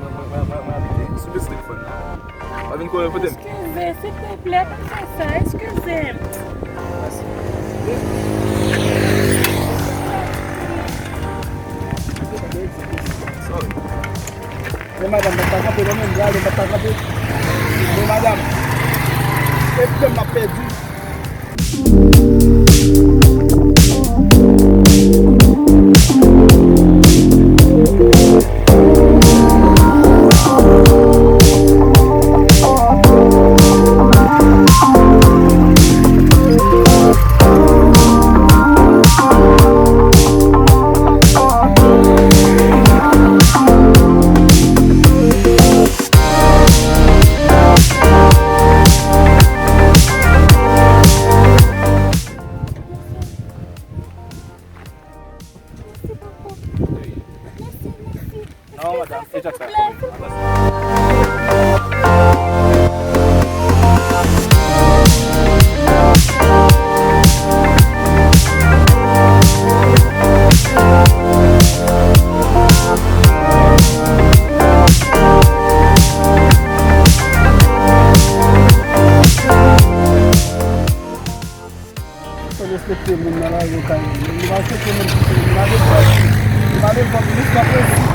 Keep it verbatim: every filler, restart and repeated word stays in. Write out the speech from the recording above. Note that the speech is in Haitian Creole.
mwen, mwen, mwen, mwen, mwen abite sou Beach Lake Front. Pa vin kore kote m. Eskize, silvouplè, pa fè sa, eskize m. Sorry. Men madanm, mwen pa kanpe non, men m prale, mwen pa kanpe. Men madanm, e tan m ap pèdi. Non, madanm, se Jack sa. Fò respekte moun nan lari yo kay yo. Nou pa respekte moun ki se moun nan defòs. Nou pa defòs, nou pa defòs.